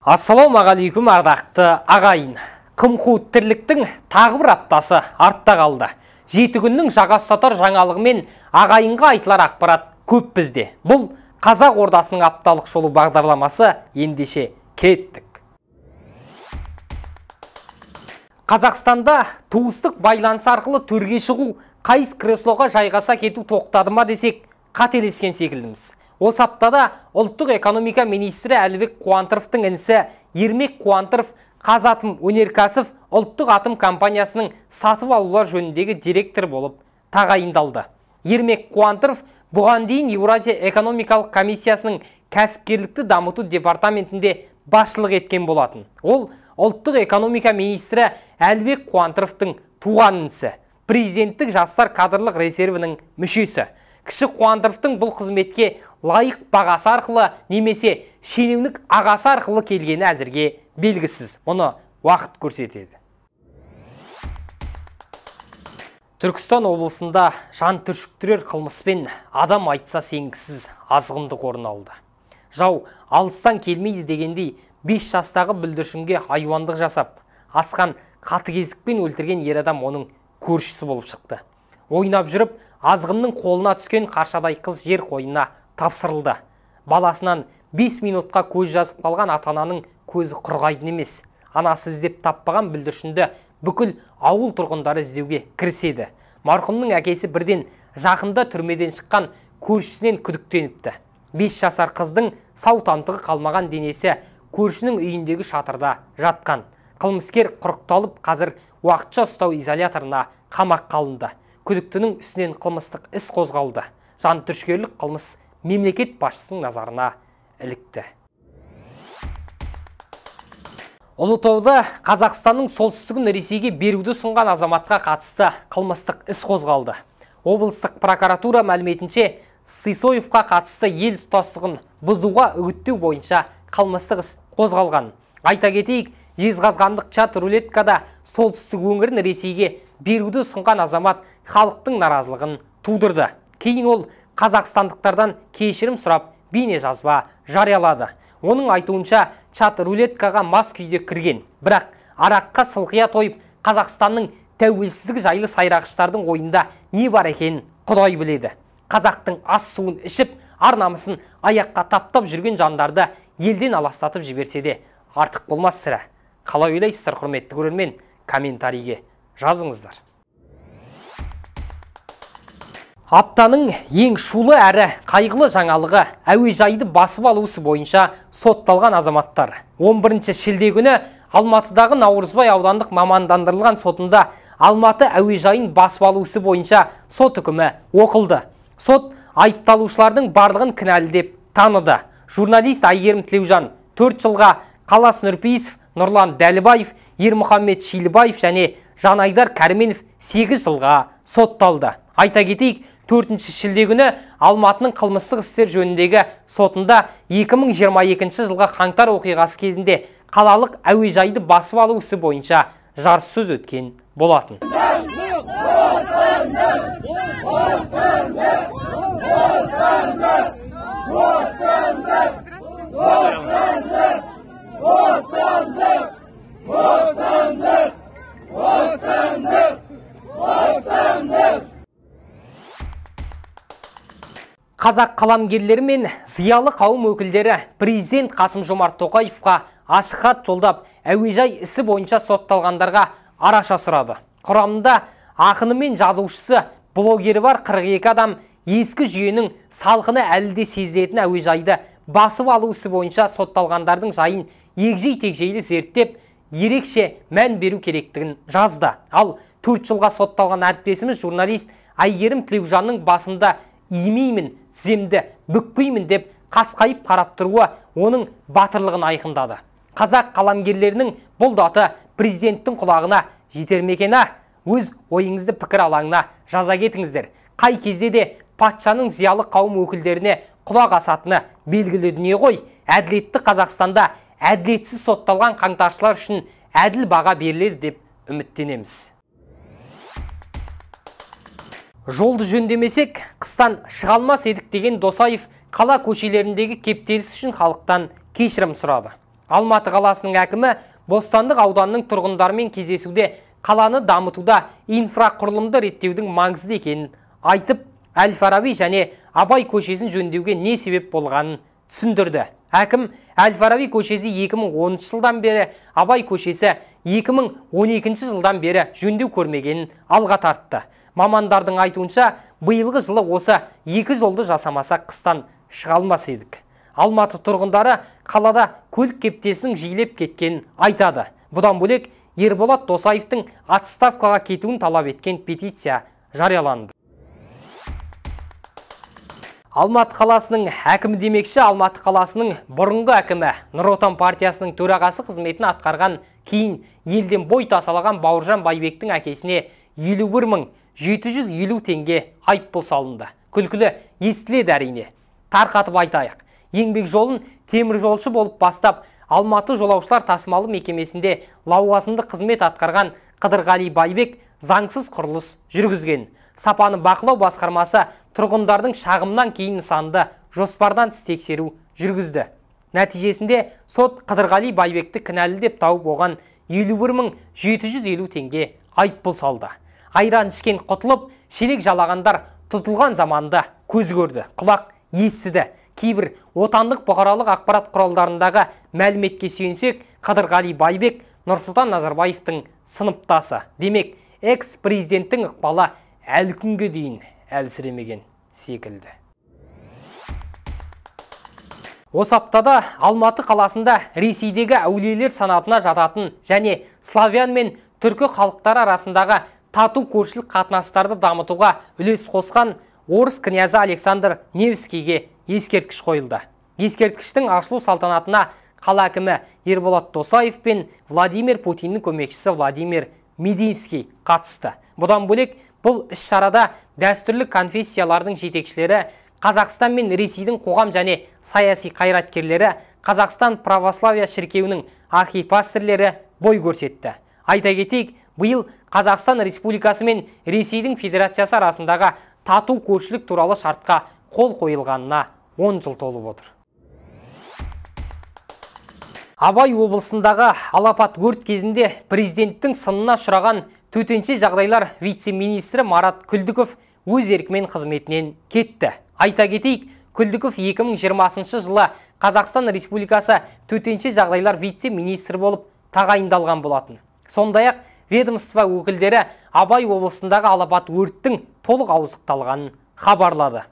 Ассалаумағалейкум, ардақты ағайын. Қым-қуыт тірліктің тағы бір аптасы артта қалды. 7 күннің жаға ұстатар жаңалығымен ағайынға айтылар ақпарат көп бізде. Бұл Қазақ Ордасының апталық шолу бағдарламасы, ендеше кеттік. Қазақстанда туыстық байланыс арқылы төрге шығу, қайыс креслоға жайғаса кету тоқтады ма десек, қателескен секілдіміз. Осы аптада ұлттық экономика министрі Әлібек Қуантыровтың інісі Ермек Қуантыров Қазатом Өнеркәсіп ұлттық атом компаниясының сатып алулар жөніндегі директор болып тағайындалды. Ермек Қуантыров бұған дейін Еуразия экономикалық комиссиясының кәсіпкерлікті дамыту департаментінде басшылық еткен болатын. Ол ұлттық экономика министрі Әлібек Қуантыровтың туған інісі, президенттік жастар кадрлық резервінің мүшесі. Кіші Қуантыровтың бұл қызметке лайық бағасы арқылы немесе шенеунік ағасы арқылы келгені әзірге белгісіз. Мұны уақыт көрсетеді. Түркістан облысында жан түршіктірер қылмыспен адам айтса сенгісіз азғындық орын алды. Жау алыстан келмейді дегендей 5 жастағы бүлдіршінге айуандық жасап, асқан қатыгездікпен өлтірген ер адам оның көршісі болып шықты. Ойнап жүріп, азғынның қолына түскен қаршадай қыз жер қойнына тапсырылды. Баласынан 5 минутқа көз жазып қалған ата-ананың көзі құрғайтын емес. Анасы іздеп таппаған бүлдіршінді бүкіл ауыл тұрғындары іздеуге кіріседі. Марқұмның әкесі бірден жақында түрмеден шыққан көршісінен күдіктеніпті. 5 жасар қыздың сау тамтығы қалмаған денесі көршінің үйіндегі шатырда жатқан. Қылмыскер құрықталып, қазір уақытша ұстау изоляторына қамаққа алынды. Күдіктінің үстінен қылмыстық іс қозғалды. Жантүршігерлік қылмыс мемлекет басшысының назарына ілікті. Ұлытауда Қазақстанның солтүстігін Ресейге беруді ұсынған азаматқа қатысты қылмыстық іс қозғалды. Облыстық прокуратура мәліметінше, Сисоевқа қатысты ел тұтастығын бұзуға үгіттеу бойынша қылмыстық іс қозғалған. Айта кетейік, жезқазғандық чат рулеткада солтүстік өңірін Ресейге беруді ұсынған азамат халықтың наразылығын тудырды. Кейін ол қазақстандықтардан кешірім сұрап бейне жазба жариялады. Оның айтуынша, чат рулеткаға мас күйде кірген, бірақ араққа сылқия тойып, Қазақстанның тәуелсіздігі жайлы сайрағыштардың ойында не бар екенін Құдай біледі. Қазақтың ас суын ішіп, ар намысын аяққа таптап жүрген жандарды елден аластатып жіберсе де артық болмас сірә. Қалай ойлайсыздар, құрметті көрермен, комментарийге жазыңыздар. Аптаның ең шулы әрі қайғылы жаңалығы әуежайды басып алу ісі бойынша сотталған азаматтар. 11 шілде күні Алматыдағы Наурызбай аудандық мамандандырылған сотында Алматы әуежайын басып алу ісі бойынша сот үкімі оқылды. Сот айыпталушылардың барлығын кінәлі деп таныды. Журналист Әйгерім Тілеужан 4 жылға, Қалас Нұрпейісов, Нұрлан Дәлібаев, Ермұхаммед Шилібаев және Жанайдар Кәрменов 8 жылға сотталды. Айта кетейік, 4 шілде күні Алматының қылмыстық істер жөніндегі сотында 2022 жылғы қаңтар оқиғасы кезінде қалалық әуежайды басып алу ісі бойынша жарыссөз өткен болатын. Қазақ қаламгерлері мен зиялы қауым өкілдері президент Қасым-Жомарт Тоқаевқа ашық хат жолдап, әуежай ісі бойынша сотталғандарға араша сұрады. Құрамында ақыны мен жазушысы, блогері бар 42 адам ескі жүйенің салқыны әлі де сезілетін әуежайды басып алу ісі бойынша сотталғандардың жайын егжей-тегжейлі зерттеп, ерекше мән беру керектігін жазды. Ал 4 жылға сотталған әріптесіміз журналист Әйгерім Тілеужанның басында имеймін, тіземді бүкпеймін деп қасқайып қарап тұруы оның батырлығын айқындады. Қазақ қаламгерлерінің бұл даты президенттің құлағына жетер ме екен, а? Өз ойыңызды пікір алаңына жаза кетіңіздер. Қай кезде де патшаның зиялы қауым өкілдеріне құлақ асатыны белгілі дүние ғой. Әділетті Қазақстанда әділетсіз сотталған қаңтаршылар үшін әділ баға беріледі деп үміттенеміз. Жолды жөндемесек, қыстан шыға алмас едік деген Досаев қала көшелеріндегі кептеліс үшін халықтан кешірім сұрады. Алматы қаласының әкімі Бостандық ауданының тұрғындарымен кездесуде қаланы дамытуда инфрақұрылымды реттеудің маңызды екенін айтып, Әл-Фараби және Абай көшесін жөндеуге не себеп болғанын түсіндірді. Әкім Әл-Фараби көшесі 2010 жылдан бері, Абай көшесі 2012 жылдан бері жөндеу көрмегенін алға тартты. Мамандардың айтуынша, биылғы жылы осы екі жолды жасамаса қыстан шыға алмас едік. Алматы тұрғындары қалада көлік кептелісінің жиілеп кеткенін айтады. Бұдан бөлек, Ерболат Досаевтың отставкаға кетуін талап еткен петиция жарияланды. Алматы қаласының әкімі демекші, Алматы қаласының бұрынғы әкімі, Нұр Отан партиясының төрағасы қызметін атқарған, кейін елден бой тасалаған Бауыржан Байбектің әкесіне 51 750 теңге айыппұл салынды. Күлкілі естіледі әрине. Тарқатып айтайық. Еңбек жолын теміржолшы болып бастап, Алматы жолаушылар тасымалы мекемесінде лауазымды қызмет атқарған Қыдырғали Байбек заңсыз құрылыс жүргізген. Сапаны бақылау басқармасы тұрғындардың шағымынан кейін нысанды жоспардан тыс тексеру жүргізді. Нәтижесінде сот Қыдырғали Байбекті кінәлі деп тауып, оған 51 750 теңге айыппұл салды. Айран ішкен құтылып, шелек жалағандар тұтылған заманды көз көрді, құлақ естіді. Кейбір отандық бұқаралық ақпарат құралдарындағы мәліметке сүйенсек, Қыдырғали Байбек Нұрсұлтан Назарбаевтың сыныптасы. Демек, экс-президенттің ықпалы әлі күнге дейін әлсіремеген секілді. Осы аптада Алматы қаласында Ресейдегі әулиелер санатына жататын және славян мен түркі халықтары арасындағы тату көршілік қатынастарды дамытуға үлес қосқан орыс князі Александр Невскийге ескерткіш қойылды. Ескерткіштің ашылу салтанатына қала әкімі Ерболат Досаев пен Владимир Путиннің көмекшісі Владимир Мединский қатысты. Бұдан бөлек, бұл іс-шарада дәстүрлі конфессиялардың жетекшілері, Қазақстан мен Ресейдің қоғам және саяси қайраткерлері, Қазақстан православия шіркеуінің архипастырлері бой көрсетті. Айта кетейік, биыл Қазақстан Республикасы мен Ресейдің Федерациясы арасындағы тату көршілік туралы шартқа қол қойылғанына 10 жыл толып отыр. Абай облысындағы алапат өрт кезінде президенттің сынына ұшыраған төтенше жағдайлар вице-министрі Марат Күлдіков өз еркімен қызметінен кетті. Айта кетейік, Күлдіков 2020 жылы Қазақстан Республикасы төтенше жағдайлар вице-министрі болып тағайындалған болатын. Сондай-ақ ведомство өкілдері Абай облысындағы алапат өрттің толық ауыздықталғанын хабарлады.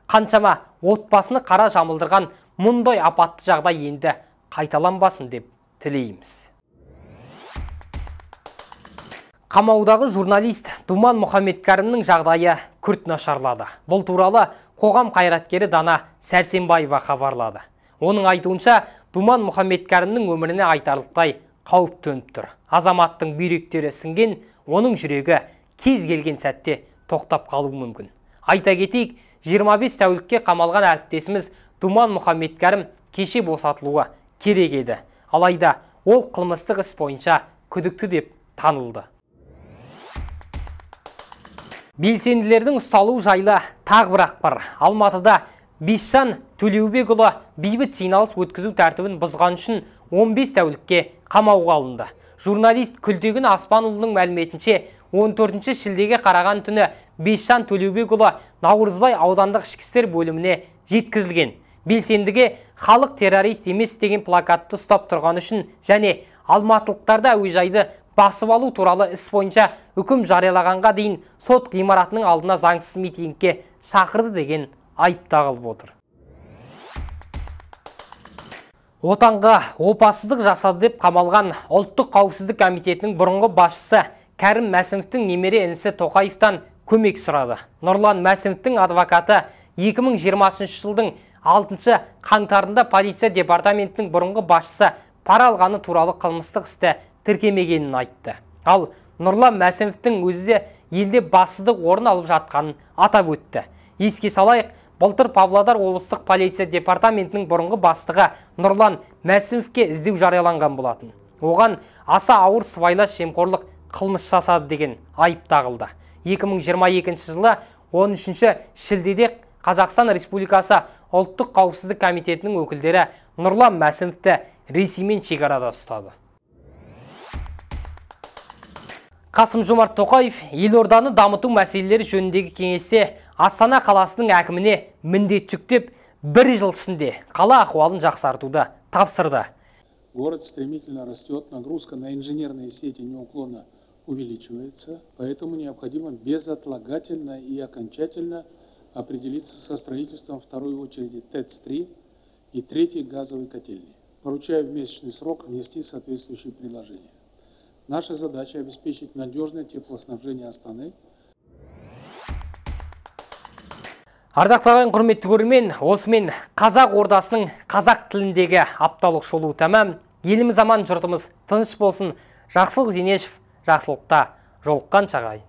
Қаншама отбасыны қара жамылдырған мұндай апатты жағдай енді қайталанбасын деп тілейміз. Қамаудағы журналист Думан Мұхаммедкәрімнің жағдайы күрт нашарлады. Бұл туралы қоғам қайраткері Дана Сәрсенбаева хабарлады. Оның айтуынша, Думан Мұхаммедкәрімнің өміріне айтарлықтай қауіп төніп тұр. Азаматтың бүйректері ісінген, оның жүрегі кез келген сәтте тоқтап қалуы мүмкін. Айта кетейік, 25 тәулікке қамалған әріптесіміз Думан Мұхаммедкәрім кеше босатылуы керек еді. Алайда ол қылмыстық іс бойынша күдікті деп танылды. Белсенділердің ұсталуы жайлы тағы бір ақпар. Алматыда Бесжан Төлеубекұлы бейбіт жиналыс өткізу тәртібін бұзған үшін 15 тәулікке қамауға алынды. Журналист Күлтегін Аспанұлының мәліметінше, 14 шілдеге қараған түні Бесжан Төлеубекұлы Наурызбай аудандық ішкі істер бөліміне жеткізілген. Белсендіге халық террорист емес деген плакатты ұстап тұрған үшін және алматылықтарды әуежайды басып алу туралы іс бойынша үкім жариялағанға дейін сот ғимаратының алдына заңсыз митингке шақырды деген айып тағылып отыр. Отанға опасыздық жасады деп қамалған Ұлттық қауіпсіздік комитетінің бұрынғы басшысы Кәрім Мәсімовтің немере інісі Тоқаевтан көмек сұрады. Нұрлан Мәсімовтің адвокаты 2020 жылдың 6 қаңтарында полиция департаментінің бұрынғы басшысы пара алғаны туралы қылмыстық істі тіркемегенін айтты. Ал Нұрлан Мәсімовтің өзі елде бассыздық орын алып жатқанын атап өтті. Еске салайық, былтыр Павлодар облыстық полиция департаментінің бұрынғы бастығы Нұрлан Мәсімовке іздеу жарияланған болатын. Оған аса ауыр сыбайлас жемқорлық қылмыс жасады деген айып тағылды. 2022 жылы 13 шілдеде Қазақстан Республикасы Ұлттық қауіпсіздік комитетінің өкілдері Нұрлан Мәсімовті Ресеймен шекарада ұстады. Қасым-Жомарт Тоқаев елорданы дамыту мәселелері жөніндегі кеңесте Астана қаласының әкіміне міндет жүктеп, бір жыл ішінде қала ахуалын жақсартуды тапсырды. Город стремительно растет, нагрузка на инженерные сети неуклонно увеличивается, поэтому необходимо безотлагательно и окончательно определиться со строительством второй очереди ТЭЦ-3 и третьей газовой котельни. Поручаю в месячный срок внести соответствующие предложения. Наша задача – обеспечить надежное теплоснабжение Астаны. Ардақты ағайын, құрметті көрермен, осымен Қазақ ордасының қазақ тіліндегі апталық шолуы тәмам. Еліміз аман, жұртымыз тыныш болсын. Жақсылық Зейнешев, жақсылықта жолыққанша ағайын.